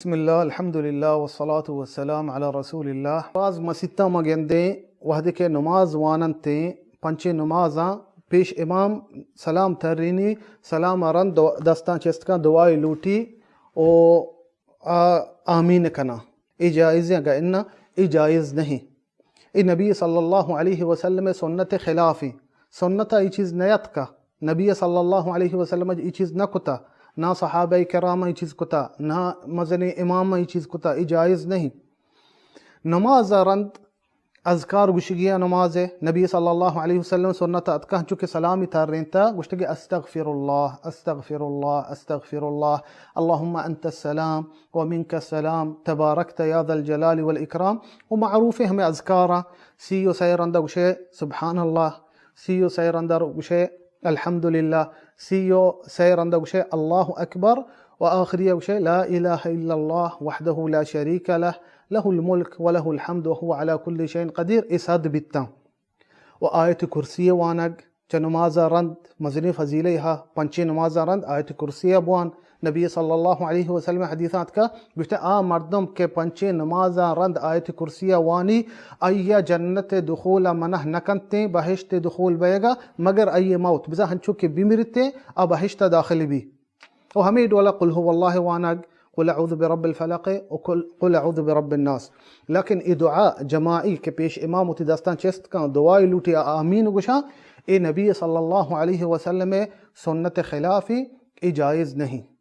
بسم اللہ، الحمدللہ، والصلاة والسلام علی رسول اللہ۔ باز مسیتاں ما گندیں، وہدے کہ نماز واننتیں، پنچیں نمازاں پیش امام سلام ترینی، سلام ءَ رند دو-، دستاں چست کن، دعائے لوٹی او آ-، آمین کناں۔ اے جائز ایں؟ اگہ اناں، اے جائز نہیں۔ اے نبی صلی اللہ علیہ وسلم سنت خلافی، سنت ءَ اے چیز نیتکا۔ نبی صلی اللہ علیہ وسلم ءَ اے چیز نہ کتا، نہ صحابہ کرام ءَ اے چیز کتا، نہ مزنیں امام ءَ اے چیز کتا، اے جائز نہیں۔ نماز ءَ رند اذکار گوشگی ءَ نماز ءَ۔ نبی صلی اللہ علیہ وسلم سنت ءَ اتکا، چونکہ سلامی ترینتا، گوشتگی استغفر اللہ، استغفر اللہ، استغفر اللہ، اللہم انت السلام ومنک السلام تبارکت یا ذا الجلال والاکرام۔ و معروف ہمیں اذکاراں، سی و سئے رندا گوشے سبحان اللہ، سی و سئے رندا گوشے الحمدللہ، سی و سئے رندا گوشے اللہ اکبر، و آخری گوشے لا الہ الا اللہ وحدہ لا شریک لہ، لہ الملک و لہ الحمد و هو علی کل شیء قدیر۔ اے صد بیتاں۔ و آیت کرسی وانگ چہ نماز رند مزنیں فضیلہ ہا، پنچیں نماز رند آیت کرسی بوان۔ نبی صلی اللہ علیہ وسلم حدیث آتکا، گوشتے، آ مردم کہ پنچیں نماز رند آیت کرسی وانی، آئی جنت دخول منع نکنتیں، بہشت دخول بیگا، مگر آئی موت، بزاں ہنچو کہ بمرتیں، آ بہشت داخل بی۔ و ہمے ڈولا قل هو اللہ وانگ، قل اعوذ برب الفلق و قل، قل اعوذ برب الناس۔ لیکن اے دعا جماعی کہ پیش امام وتی دستاں چست کن، دعائے لوٹی، آمین گوشاں، اے نبی صلی اللہ علیہ وسلم سنت خلافی، اے جائز نہیں۔